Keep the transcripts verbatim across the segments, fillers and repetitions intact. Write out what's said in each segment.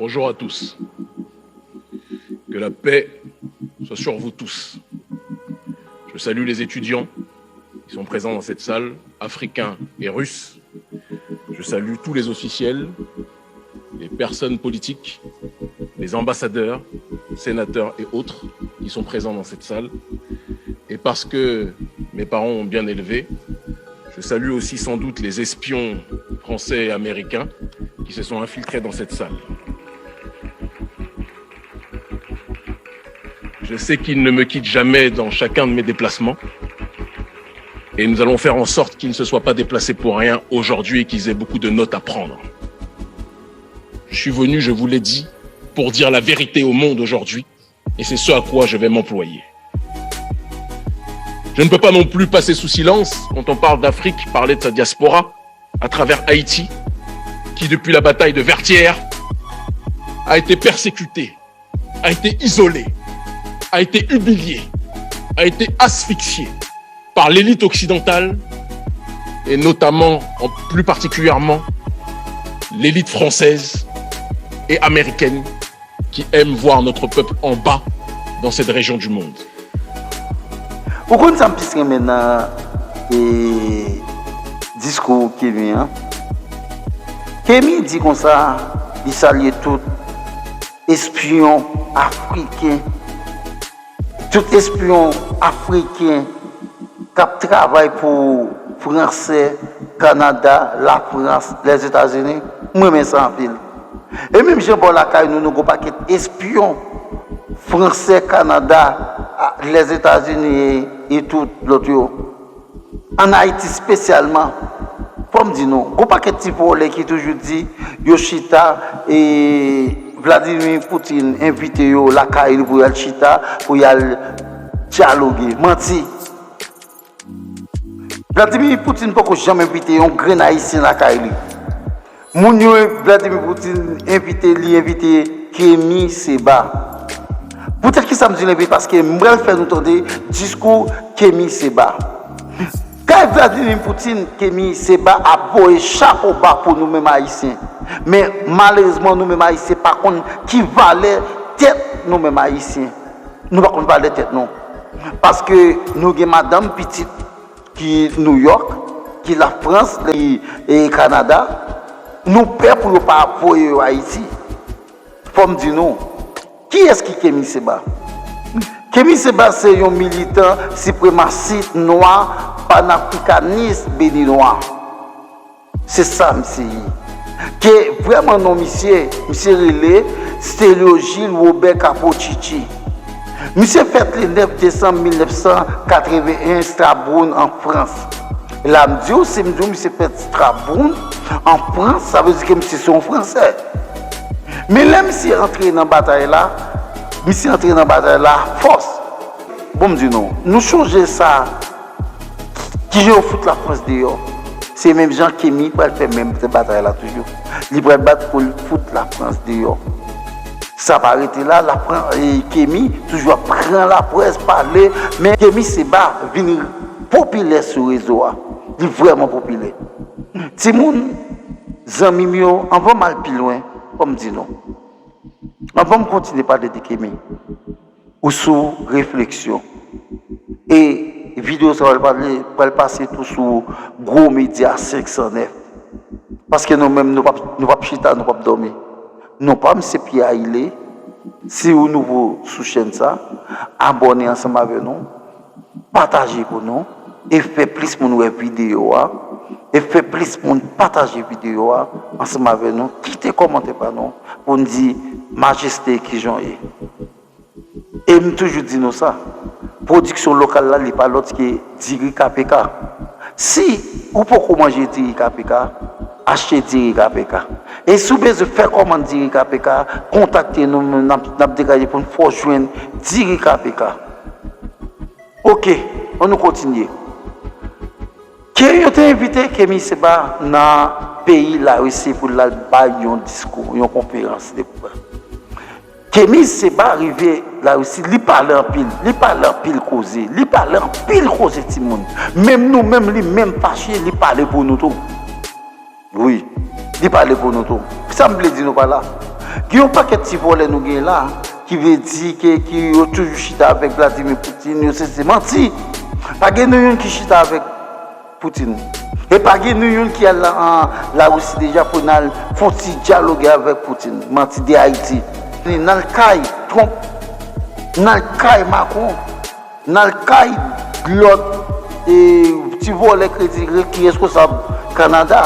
Bonjour à tous. Que la paix soit sur vous tous. Je salue les étudiants qui sont présents dans cette salle, africains et russes. Je salue tous les officiels, les personnes politiques, les ambassadeurs, sénateurs et autres qui sont présents dans cette salle. Et parce que mes parents m'ont bien élevé, je salue aussi sans doute les espions français et américains qui se sont infiltrés dans cette salle. Je sais qu'ils ne me quittent jamais dans chacun de mes déplacements. Et nous allons faire en sorte qu'ils ne se soient pas déplacés pour rien aujourd'hui et qu'ils aient beaucoup de notes à prendre. Je suis venu, je vous l'ai dit, pour dire la vérité au monde aujourd'hui. Et c'est ce à quoi je vais m'employer. Je ne peux pas non plus passer sous silence quand on parle d'Afrique, parler de sa diaspora à travers Haïti, qui depuis la bataille de Vertières a été persécutée, a été isolée, a été humiliée, a été asphyxiée par l'élite occidentale et notamment, en plus particulièrement, l'élite française et américaine qui aime voir notre peuple en bas dans cette région du monde. Ou konn sa m plis renmen nan e, diskou Kemi an? Kemi di konsa, li salye tout espyon afriken, tout espyon afriken k ap travay pou Fransè, Kanada, Lafrans, Lèzetazini. M renmen sa anpil. E menm jan bò lakay nou, nou gon pakèt espyon Fransè, Kanada, Lèzetazini e, e tout lòt yo. Ann Ayiti espesyalman, fò m di nou, gon pakèt ti vòlè ki toujou di yo chita e Vladimir Putin envite yo lakay li pou y al chita, pou y al dyaloge. Manti! Vladimir Putin poko janm envite yon grenn Ayisyen lakay li. Moun yo Vladimir Putin envite, li envite Kemi Seba. Poutèt kisa m di l envite? Paske m pral fè nou tande diskou Kemi Seba. Kay Vladimir Putin, Kemi Seba ap voye chapo ba pou nou menm Ayisyen. Men malerezman, nou menm Ayisyen pa konn ki valè tèt nou menm Ayisyen. Nou pa konn valè tèt nou. Paske nou gen madanm, pitit ki Nouyòk, ki Lafrans, ki e, Kanada. Nou pè pou yo pa voye yo Ayiti. Fò m di nou, kiyès ki Kemi Seba? Kemi Seba se yon militan sipremasis nwa, panafrikanis beninwa. Se sa misye ye. Ke vrèman non misye, misye rele Stelio Gilles Robert Capocicci. Misye fèt le nèf desanm mil nèf san katreven en Strasbourg an Frans. La m di w, si m di w misye fèt Strasbourg an Frans, sa vle di ke misye se yon Fransè. Men lè misye antre nan batay la, misye antre nan batay la fòs. Bon, m di nou, nou chonje sa, kijan yo fout Lafrans deyò. Se menm jan Kemi pral fè menm batay la toujou. Li pral bat pou l fout Lafrans deyò. Sa pa rete la, Lafrans, e, Kemi toujou ap pran laprès, pale, men Kemi Seba vin popilè sou rezo a. Li vrèman popilè. Timoun, zanmi m yo, anvan m al pi lwen, fò m di nou. Anvan m kontinye pale de Kemi, ou sou refleksyon. E videyo sa a pral pale, pral pase tou sou gwo medya senk san nèf. Paske nou menm, nou p ap, nou p ap chita, nou p ap dòmi. Non pa m se Pierre Ailé. Si ou nouvo sou chèn sa, abòne ansanm avè nou, pataje pou nou, e fè plis moun wè videyo a, e fè plis moun pataje videyo a ansanm avè nou, kite kòmantè pa nou pou n di majeste kijan w ye. E m toujou di nou sa, pwodiksyon lokal la, li pa lòt ke diri K P K. Si ou poko manje diri K P K, achte diri K P K. E si w bezwen fè kòmann diri K P K, kontakte nou, n ap, n ap degaje pou n fè w jwenn diri K P K. Oke, ann nou kontinye. Ke yo te envite Kemi Seba nan peyi Larisi pou l al bay yon diskou, yon konferans de près. Kemi Seba rive Larisi, li pale anpil, li pale anpil koze, li pale anpil koze timoun. Menm nou menm, li menm fache, li pale pou nou tou. Wi, li pale pou nou tou. Sa m vle di nou pa la? Gen yon pakèt ti vòlè nou gen la, ki vle di ke, ki yo toujou chita avèk Vladimir Putin, yo se, se manti. Pa gen nou youn ki chita avèk Putin. E pa gen nou youn ki al an Larisi deja pou n al fè yon ti dyaloge avèk Putin. Manti de Ayiti. N al kay Trump, n al kay Macron, n al kay lòt, e, ti vòlè kredi ki reskonsab Kanada.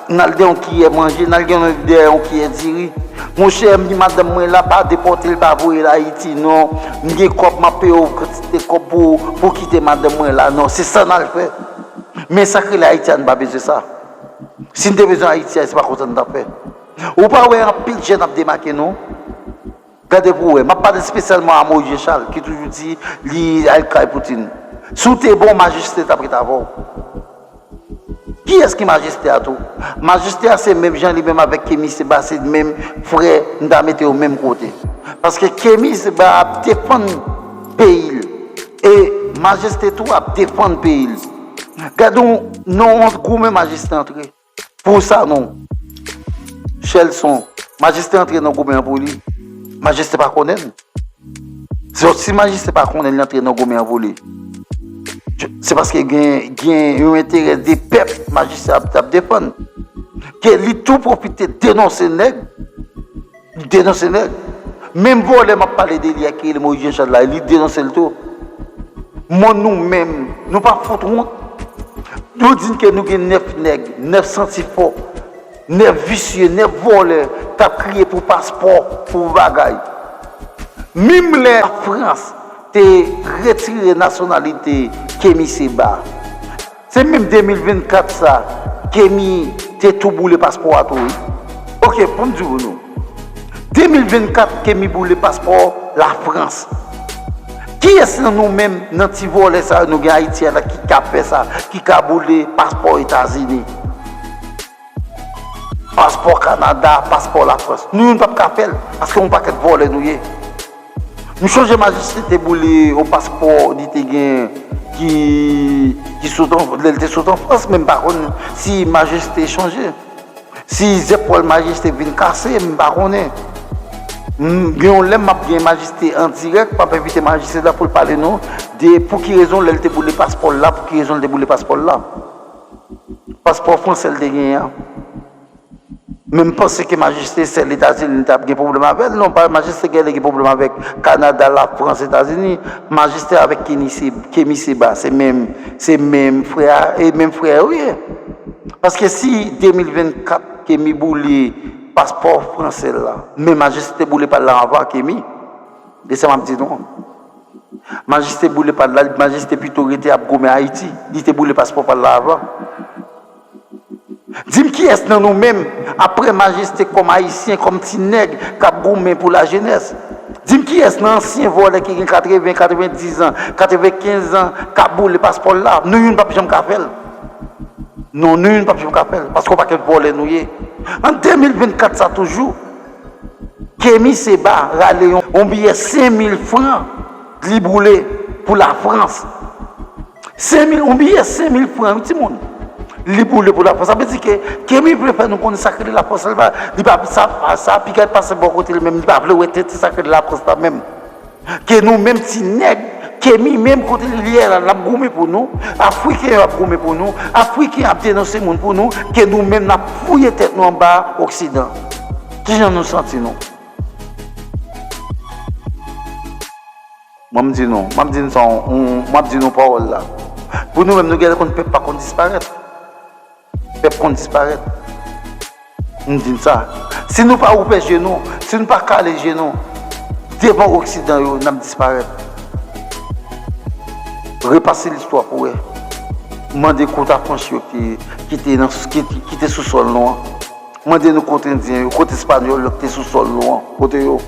N al dèyè yon kiyè manje, n al gen dèyè yon kiyè diri. Monchè, m di madanm mwen la, pa depòte l, pa voye l Ayiti, non. M gen kòb, m ap peye w kantite kòb pou, pou kite madanm mwen la, non. Se sa n al fè. Men sa k rele Ayiti a, n pa bezwen sa. Si n te bezwen Ayiti a, se pa konsa n t ap fè. Ou pa wè anpil jèn ap demake, non? Gade pou w wè. M ap pale espesyalman a Moïse Jean Charles, ki toujou di li al kay Putin. Si w te bon, majeste t ap ret avè w. Kiyès ki majeste a tou? Majeste a se menm jan li menm avèk Kemi Seba, se menm frè, m ta mete yo menm kote. Paske Kemi Seba ap defann peyi l. E majeste tou ap defann peyi l. Gade yon, non, yon goumen majeste antre. Pou sa non. Chelson, majeste antre nan goumen an pou li. Majeste pa konnen l. Se si majeste pa konnen l antre nan goumen an pou li. Se paske gen, gen yon enterè de pèp majeste ap, ap defann. Ke li tou pwofite denonse nèg. Li denonse nèg. Menm vòlè m ap pale de li a ki rele Moïse Jean Charles la, li denonse l tou. Mon nou menm, nou pa fout wont. Nou di n ke nou gen nèf nèg, nèf santifò, nèf visye, nèf vòlè k ap kriye pou paspò, pou bagay. Menm lè Lafrans te retire nasyonalite Kemi Seba, se menm de mil vennkat sa, Kemi te tou boule paspò a tou, wi. Oke, pou m di pou nou. De mil vennkat, Kemi boule paspò Lafrans. Kiyès nan nou menm, nan ti vòlè sa yo nou gen Ayiti a la ki ka fè sa, ki ka boule paspò Etazini? Paspò Kanada, paspò Lafrans. Nou youn p ap ka fè l, paske yon pakèt vòlè nou ye. M chonje majeste te boule yon paspò li te gen ki, ki sot an, lè l te sot an Frans, men m pa konn si majeste chanje. Si zèpòl majeste vin kase, m pa konnen. M, gen yon lè m ap gen majeste an dirèk, m ap envite majeste la pou l pale nou de pou ki rezon lè l te boule paspò l la, pou ki rezon l te boule paspò l la. Paspò fransè l te genyen an. Men m panse ke majeste sèl Etazini li t ap gen pwoblèm avè l. Non, pa majeste genlè gen pwoblèm avèk Kanada, Lafrans, Etazini. Majeste avèk Kemi Se-, Kemi Seba, se menm, se menm frè a, e menm frè yo ye. Paske si de mil vennkat Kemi boule paspò fransè l la, men majeste te boule pa l la anvan Kemi. E sa m ap di nou an. Majeste boule pa l la, majeste pito rete ap goumen Ayiti. Li te boule paspò pa l la avan. Di m kiyès nan nou menm, apre majeste kòm ayisyen, kòm ti nèg k ap goumen pou lajenès? Di m kiyès nan ansyen vòlè ki gen katreven, katrevendiz an, katrevenkenz an, k ap boule paspò l la? Nou youn p ap janm ka fè l. Non, nou youn p ap janm ka fè l, paske yon pakèt vòlè nou ye. An de mil vennkat sa toujou, Kemi Seba rale yon, yon biyè senk mil fran li boule pou Lafrans. Senk mil, yon biyè senk mil fran, wi, timoun. Li boule pou Lafrans. Sa vle di ke Kemi vle fè nou konnen sa k rele Lafrans la, li pa, li pa, sa, sa piga pase bò kote l menm, li pa vle wè tete sa k rele Lafrans la menm. Ke nou menm ti nèg, Kemi menm kote li ye la, l ap goumen pou nou, Afriken yo ap goumen pou nou, Afriken ap denonse moun pou nou, ke nou menm n ap fouye tèt nou anba Oksidan. Kijan nou santi nou? Mwen m di nou, m ap di nou sa, m ap di nou pawòl la. Pou nou menm, nou genlè konn pèp pa konn disparèt. Pèp konn disparèt. M di n sa. Si nou pa ouvè je nou, si nou pa kale je nou devan Oksidan yo, n ap disparèt. Repase listwa pou wè. Mande kote Afranchi yo ki, ki te nan, ki, ki te sou sòl nou an. Mande nou kote Endyen yo, kote Espanyòl yo ki te sou sòl nou an, kote yo?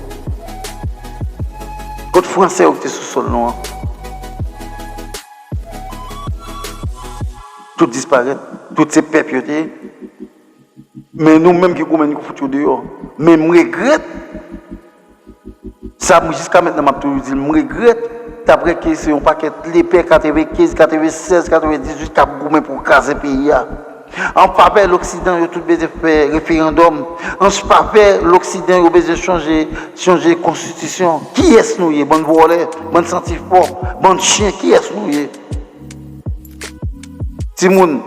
Kote Fransè yo ki te sou sòl nou an? Tout disparèt. Tout se pèp yo te ye. Men nou menm ki goumen, nou fout yo deyò. Men m regrèt, sa m, jiska mentnan m ap toujou di l, m regrèt, ta vre ke se yon pakèt lepè katrevenkenz, katrevensèz, katrevendizuit k ap goumen pou kraze peyi a. An favè Loksidan, yo tout bezwen fè referandòm. An favè Loksidan, yo bezwen chanje, chanje konstitisyon. Kiyès nou ye? Bann vòlè, bann santi fò, bann chen, kiyès nou ye? Timoun,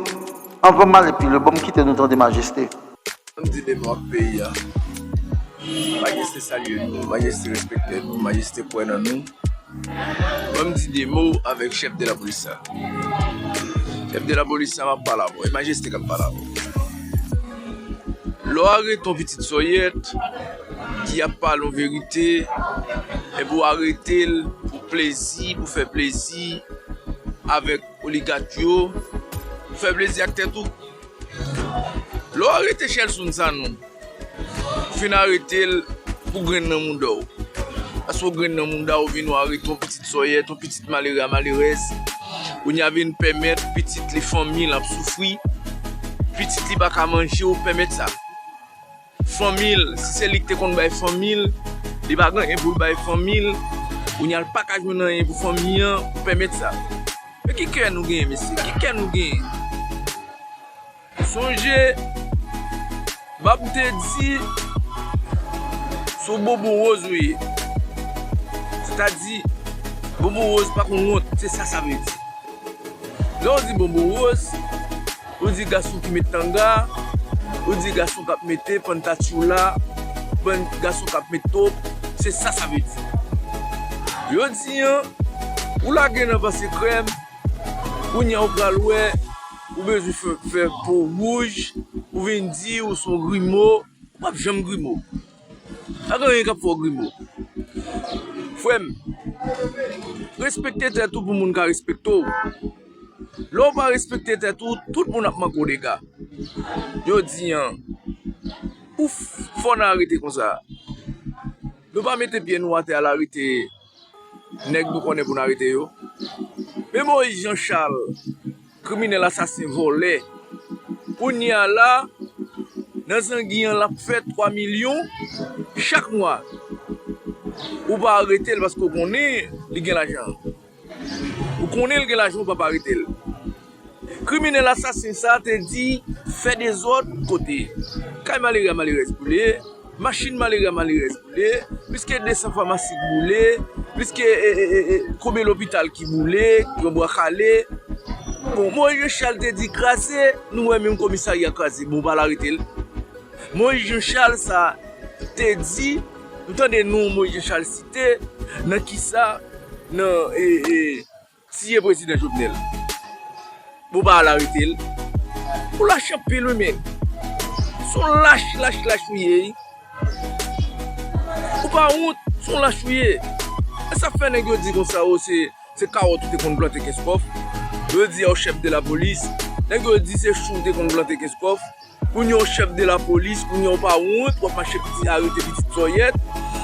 anvan m ale pi lwen, ban m kite nou tande majeste. Ban m di de mo ak peyi a. Majeste salye nou, majeste respekte nou, majeste kwè nan nou. Ban m di de mo avèk chèf de lapolis la. Chèf de lapolis la, m ap pale avè w. E majeste k ap pale avè w. Lè w arete yon pitit sòyèt ki ap pale yon verite, epi w arete l pou plezi, pou fè plezi avèk oligak yo, pou fè plezi ak tèt ou. Lè w arete Shelson Sanon, ou fin arete l pou grenn nan mouda w. Paske w grenn nan mouda w, vin w arete yon pitit sòyèt, yon pitit malere a malerèz. Kounye a vin pèmèt pitit li, fanmi l ap soufri. Pitit li pa ka manje, ou pèmèt sa. Fanmi l, si se li ki te konn bay fanmi l, li pa gen anyen pou l bay fanmi l. Kounye a l pa ka jwenn anyen pou fanmi an, ou pèmèt sa. Men ki kè nou genyen, mesye? Ki kè nou genyen? Sonje, Bab te di, se yon bonbon woz ou ye. Sètadi, bonbon woz pa konn wont, se sa sa vle di. Lè w di bonbon woz, ou di gason ki met tanga, ou di gason k ap mete pantatyoula, bann gason k ap met top, se sa sa vle di. Jodi a, ou lage nan vanse krèm, kounye a ou pral wè, ou bezwen fè, fè po wouj, ou vin di ou se yon grimo, w ap janm grimo. Pa gen anyen k ap fè w grimo. Frè m, respekte tèt ou pou moun ka respekte w. Lè w pa respekte tèt ou, tout moun ap manke w dega. Jodi a, ou f-, fò n arete konsa. Nou pa mete pye nou atè al arete nèg nou konnen pou n arete yo. Men Moïse Jean Charles, kriminèl, asasen, vòlè. Kounye a la, nan zangi an, l ap fè twa milyon chak mwa. Ou pa arete l paske w konnen li gen lajan. Ou konnen l gen lajan, ou p ap arete l. Kriminèl asasen sa a te di fè dezòd kote kay malere a malerèz boule, machin malere a malerèz boule, plis ke de san famasi k boule, plis ke, e, e, e, e, konbyen lopital ki boule, yon bwa kale. Bon, Moïse Jean Charles te di kraze, nou wè menm komisarya kraze, bon, w pa al arete l. Moïse Jean Charles sa te di, nou tande non Moïse Jean Charles site, nan kisa, nan, e, e, tiye prezidan Jovenel. Bon, w pa al arete l. Ou lach anpil, wi, men. Se yon lach, lach, lach ou ye, wi. Ou pa wont, se yon lach ou ye. E sa k fè nèg yo di konsa, o, se, se kawòt ou te konn plante Kenskòf. Yo di a w chèf de lapolis. Nèg yo di se chou ou te konn plante Kenskòf. Kounye a w chèf de lapolis, kounye a w pa wont, w ap mache piti, arete pitit sòyèt.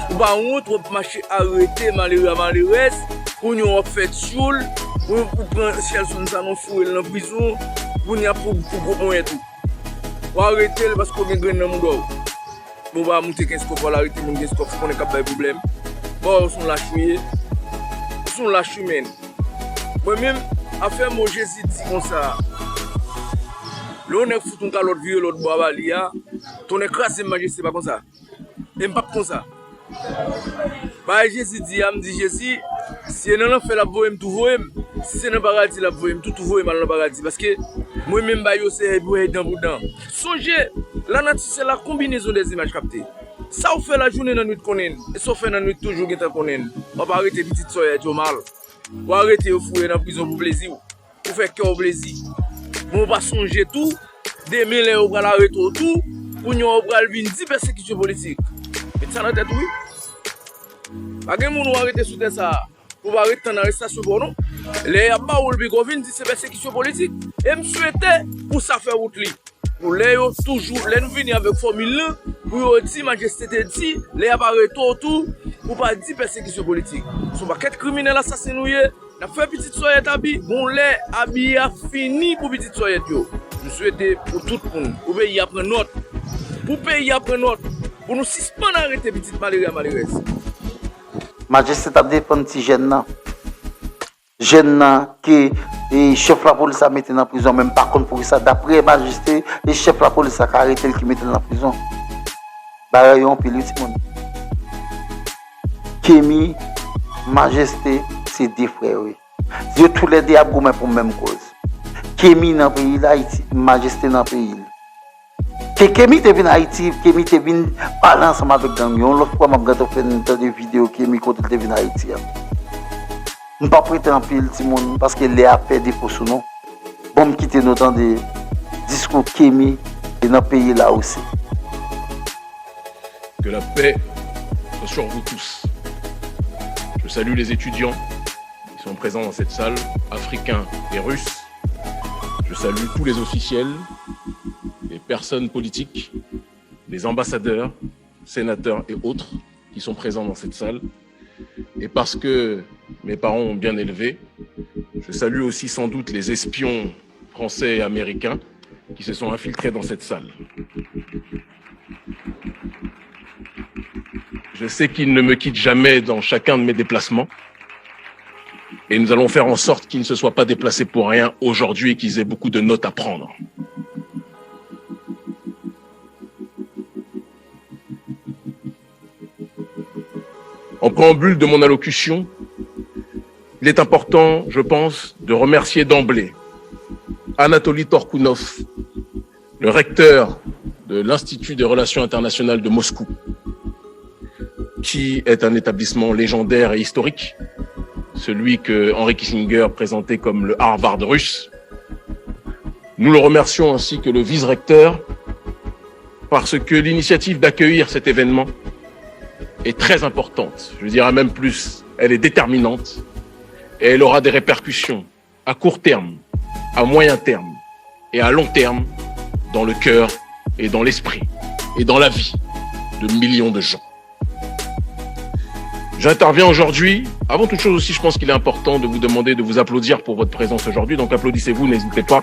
Ou pa wont, w ap mache arete malere a malerèz. Kounye a w ap fè tyoul, ou, ou pran Shelson Sanon foure l nan prizon. Kounye a pou, pou gwo ponyèt ou. W arete l paske w gen grenn nan mouda w. Bon, w pa moute Kenskòf, w al arete moun Kenskòf, ou konnen k ap bay pwoblèm. Bon, w se yon lach ou ye. Ou se yon lach wi, men. Mwen menm, afè mo Jezi di konsa. Lè yon nèg fout yon kalòt vire lòt bò a ba li a, tonnè kraze m, majeste, pa konsa. E m p ap konsa. Bagay Jezi di a, m di, Jezi, si se nan lanfè l ap voye m, tou voye m. Si se nan paradi l ap voye m, tou, tou voye m al nan paradi. Paske mwen menm, bagay yo se pou dan pou dan. Sonje, lanati se la combinaison des images captées. Sa w fè lajounen, nannwit, konnen l. E sa w fè nannwit toujou gentan konnen l. W ap arete pitit sòyèt yo mal. W arete yo foure nan prizon pou plezi w. Pou fè kè w plezi. Men w pa sonje tou, demen lè yo pral arete w tou, kounye a w pral vin di pèsekisyon politik. Met sa nan tèt ou, wi. Pa gen moun w arete sou tè sa a. Ou pa ret tann arestasyon pa w non. Lè y ap ba w l piko, w vin di se pèsekisyon politik. E m swete pou sa fè wout li. Pou lè yo toujou, lè nou vini avèk fòmil lan, pou yo di majeste te di, lè y ap arete w tou, ou pa di pèsekisyon politik. Se yon pakèt kriminèl asasen nou ye, n ap fè pitit sòyèt abi, gon lè abi a fini pou pitit sòyèt yo. M swete pou tout moun, pou peyi a pran nòt. Pou peyi a pran nòt, pou nou sispann arete pitit malere a malerèz. Majeste t ap defann ti jèn nan. jèn nan ke, e, chèf lapolis la mete nan prizon, men m pa konn poukisa, daprè majeste, e chèf lapolis la ka arete l ki mete l nan prizon. Bagay yo anpil, wi, timoun. Kemi, majeste, se de frè, wi. Yo toulède ap goumen pou menm koz. Kemi nan peyi Dayiti, majeste nan peyi l. Ke Kemi te vin Ayiti, Kemi te vin pale ansanm avèk gang yo. Yon lòt fwa, m ap gentan fè n tande videyo Kemi kote l te vin Ayiti a. M p ap rete anpil, timoun, paske lè a fè defo sou nou. Bon, m kite nou tande diskou Kemi e nan peyi la osi. Que la paix soit sur vous tous. Je salue les étudiants qui sont présents dans cette salle, africains et russes. Je salue tous les officiels, les personnes politiques, les ambassadeurs, sénateurs et autres qui sont présents dans cette salle. Et parce que mes parents ont bien élevé, je salue aussi sans doute les espions français et américains qui se sont infiltrés dans cette salle. Je sais qu'ils ne me quittent jamais dans chacun de mes déplacements. Et nous allons faire en sorte qu'ils ne se soient pas déplacés pour rien aujourd'hui et qu'ils aient beaucoup de notes à prendre. En préambule de mon allocution, il est important, je pense, de remercier d'emblée Anatoly Torkunov, le recteur de l'Institut des relations internationales de Moscou, qui est un établissement légendaire et historique, celui que Henry Kissinger présentait comme le Harvard russe. Nous le remercions ainsi que le vice-recteur parce que l'initiative d'accueillir cet événement est très importante. Je dirais même plus, elle est déterminante et elle aura des répercussions à court terme, à moyen terme et à long terme dans le cœur et dans l'esprit et dans la vie de millions de gens. J'interviens aujourd'hui. Avant toute chose aussi, je pense qu'il est important de vous demander de vous applaudir pour votre présence aujourd'hui. Donc applaudissez-vous, n'hésitez pas.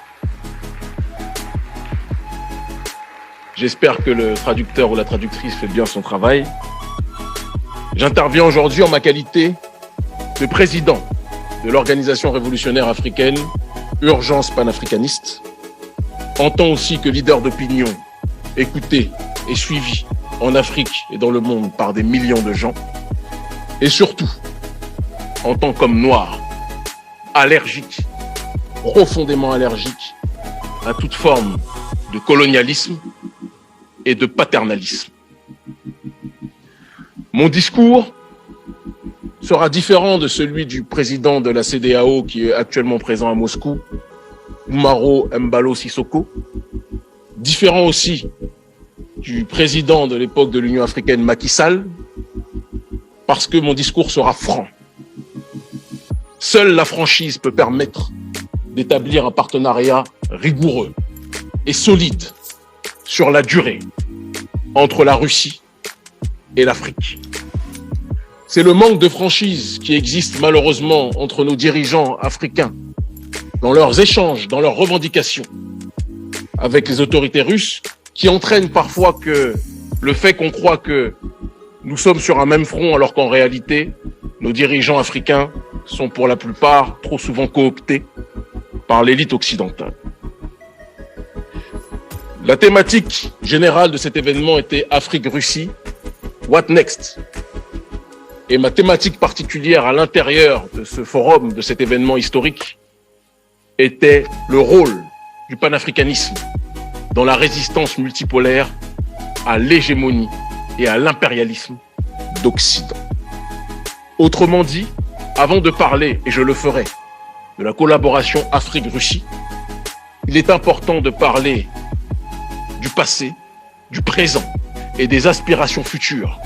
J'espère que le traducteur ou la traductrice fait bien son travail. J'interviens aujourd'hui en ma qualité de président de l'organisation révolutionnaire africaine Urgence panafricaniste, en tant aussi que leader d'opinion écouté et suivi en Afrique et dans le monde par des millions de gens, et surtout en tant qu'homme noir, allergique, profondément allergique à toute forme de colonialisme et de paternalisme. Mon discours sera différent de celui du président de la CEDEAO qui est actuellement présent à Moscou, Umaro Embalo Sissoco, différent aussi du président de l'époque de l'Union africaine, Macky Sall, parce que mon discours sera franc. Seule la franchise peut permettre d'établir un partenariat rigoureux et solide sur la durée entre la Russie et l'Afrique. C'est le manque de franchise qui existe malheureusement entre nos dirigeants africains dans leurs échanges, dans leurs revendications avec les autorités russes, qui entraîne parfois que le fait qu'on croit que nous sommes sur un même front alors qu'en réalité, nos dirigeants africains sont pour la plupart trop souvent cooptés par l'élite occidentale. La thématique générale de cet événement était Afrique-Russie, what next? Et ma thématique particulière à l'intérieur de ce forum, de cet événement historique, était le rôle du panafricanisme dans la résistance multipolaire à l'hégémonie et à l'impérialisme d'Occident. Autrement dit, avant de parler, et je le ferai, de la collaboration Afrique-Russie, il est important de parler du passé, du présent et des aspirations futures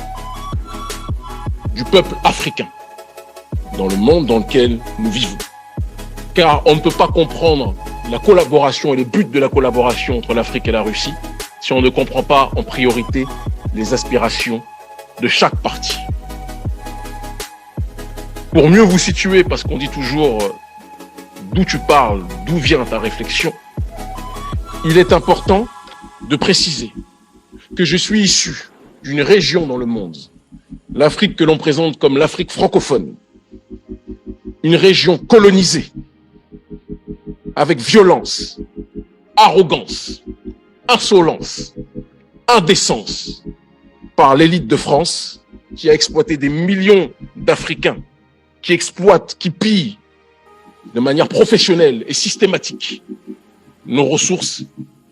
du peuple africain dans le monde dans lequel nous vivons. Car on ne peut pas comprendre la collaboration et les buts de la collaboration entre l'Afrique et la Russie si on ne comprend pas en priorité les aspirations de chaque parti. Pour mieux vous situer, parce qu'on dit toujours euh, d'où tu parles, d'où vient ta réflexion, il est important de préciser que je suis issu d'une région dans le monde, l'Afrique que l'on présente comme l'Afrique francophone, Une région colonisée avec violence, arrogance, insolence, indécence par l'élite de France qui a exploité des millions d'Africains, qui exploite, qui pille de manière professionnelle et systématique nos ressources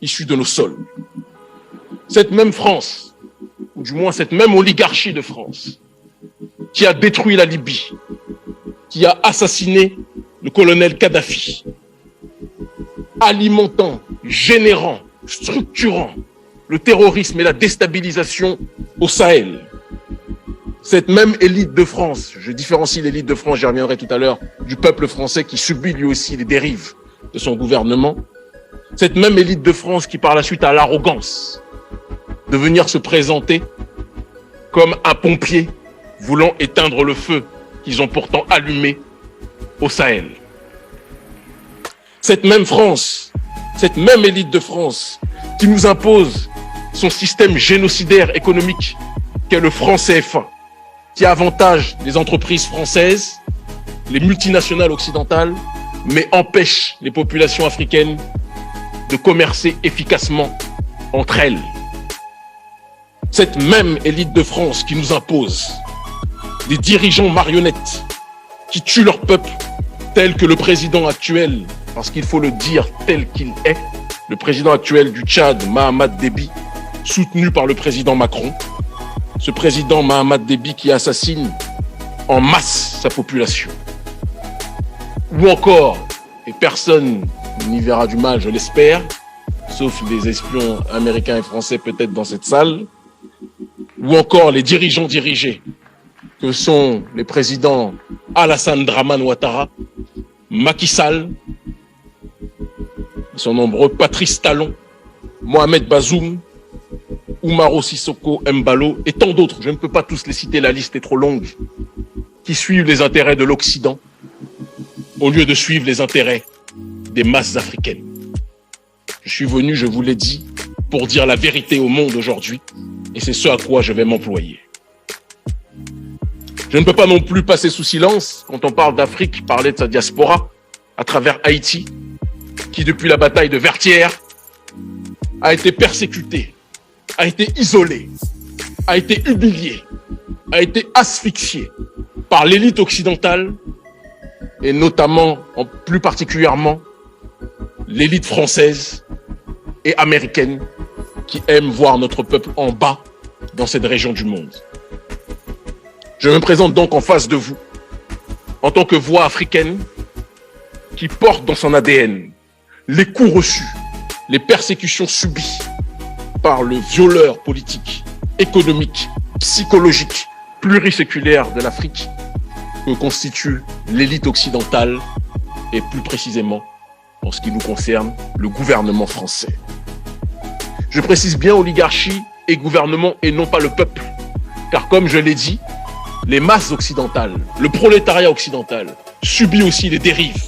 issues de nos sols. Cette même France, ou du moins cette même oligarchie de France, qui a détruit la Libye, qui a assassiné le colonel Kadhafi, alimentant, générant, structurant le terrorisme et la déstabilisation au Sahel. Cette même élite de France, je différencie l'élite de France, j'y reviendrai tout à l'heure, du peuple français qui subit lui aussi les dérives de son gouvernement, cette même élite de France qui par la suite a l'arrogance de venir se présenter comme un pompier voulant éteindre le feu qu'ils ont pourtant allumé au Sahel. Cette même France, cette même élite de France qui nous impose son système génocidaire économique qu'est le franc C F A, qui avantage les entreprises françaises, les multinationales occidentales, mais empêche les populations africaines de commercer efficacement entre elles. Cette même élite de France qui nous impose des dirigeants marionnettes qui tuent leur peuple, tels que le président actuel, parce qu'il faut le dire tel qu'il est, le président actuel du Tchad, Mahamat Déby, soutenu par le président Macron, ce président Mahamat Déby qui assassine en masse sa population. Ou encore, et personne n'y verra du mal, je l'espère, sauf les espions américains et français peut-être dans cette salle, ou encore les dirigeants dirigés, que sont les présidents Alassane Dramane Ouattara, Macky Sall, ils sont nombreux, Patrice Talon, Mohamed Bazoum, Umaro Sissoko Embalo et tant d'autres, je ne peux pas tous les citer, la liste est trop longue, qui suivent les intérêts de l'Occident au lieu de suivre les intérêts des masses africaines. Je suis venu, je vous l'ai dit, pour dire la vérité au monde aujourd'hui, et c'est ce à quoi je vais m'employer. Je ne peux pas non plus passer sous silence, quand on parle d'Afrique, parler de sa diaspora à travers Haïti, qui depuis la bataille de Vertières a été persécutée, a été isolée, a été humiliée, a été asphyxiée par l'élite occidentale et notamment, en, plus particulièrement, l'élite française et américaine qui aime voir notre peuple en bas dans cette région du monde. Je me présente donc en face de vous en tant que voix africaine qui porte dans son A D N les coups reçus, les persécutions subies par le violeur politique, économique, psychologique, pluriséculaire de l'Afrique que constitue l'élite occidentale et plus précisément, en ce qui nous concerne, le gouvernement français. Je précise bien oligarchie et gouvernement et non pas le peuple. Car comme je l'ai dit, les masses occidentales, le prolétariat occidental, subit aussi les dérives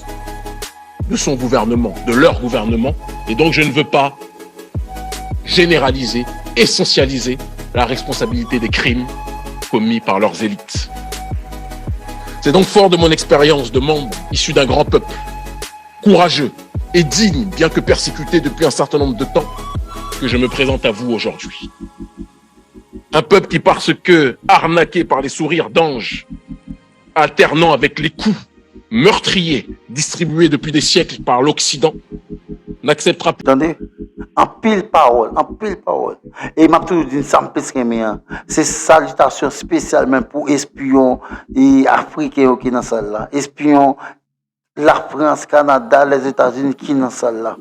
de son gouvernement, de leur gouvernement. Et donc je ne veux pas généraliser, essentialiser la responsabilité des crimes commis par leurs élites. C'est donc fort de mon expérience de membre issu d'un grand peuple, courageux et digne, bien que persécuté depuis un certain nombre de temps, que je me présente à vous aujourd'hui. Un peuple qui, parce que arnaqué par les sourires d'anges, alternant avec les coups meurtriers distribués depuis des siècles par l'Occident, n'acceptera plus. Tande? Anpil pawòl, anpil pawòl. E m ap toujou di n sa m plis renmen an. Se salitasyon espesyalman pou espiyon e afriken yo ki nan sal la. Espiyon Lafrans, Kanada, Lèzetazini ki nan sal la.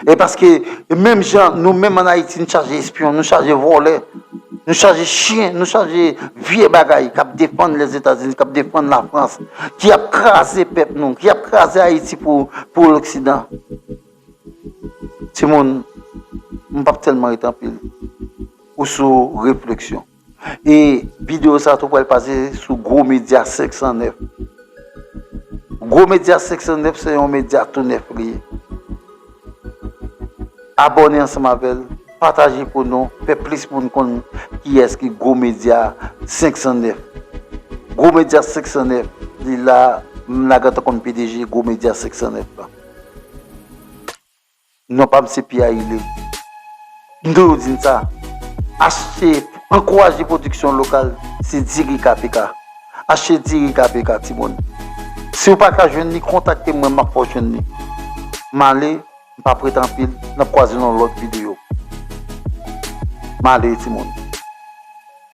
E paske menm jan nou menm ann Ayiti, nou chaje espiyon, nou chaje vòlè, nou chaje chen, nou chaje vye bagay k ap defann Lèzetazini, k ap defann Lafrans, ki ap kraze pèp nou, ki ap kraze Ayiti pou, pou Loksidan. Timoun, m p ap tèlman rete anpil. Ou sou refleksyon. E videyo sa tou pral pase sou Gwo Medya senk san nèf. Gwo Medya senk san nèf se yon medya tou nèf li ye. Abòne ansanm avè l, pataje pou nou, fè plis moun konn kiyès ki Gwo Medya senk san nèf. Gwo Medya senk san nèf, li la M lage antanke yon P D G gwo medya senk san nèf la. Non pa m se Pierre Ile. M toujou di n sa. Achte, ankouraje pwodiksyon lokal, se diri K P K. Achte diri K P K, timoun. Si w pa ka jwenn li, kontakte mwen, m ap fè w jwenn li. M ale, m p ap rete anpil, n ap kwaze nan lòt videyo. M ale, timoun.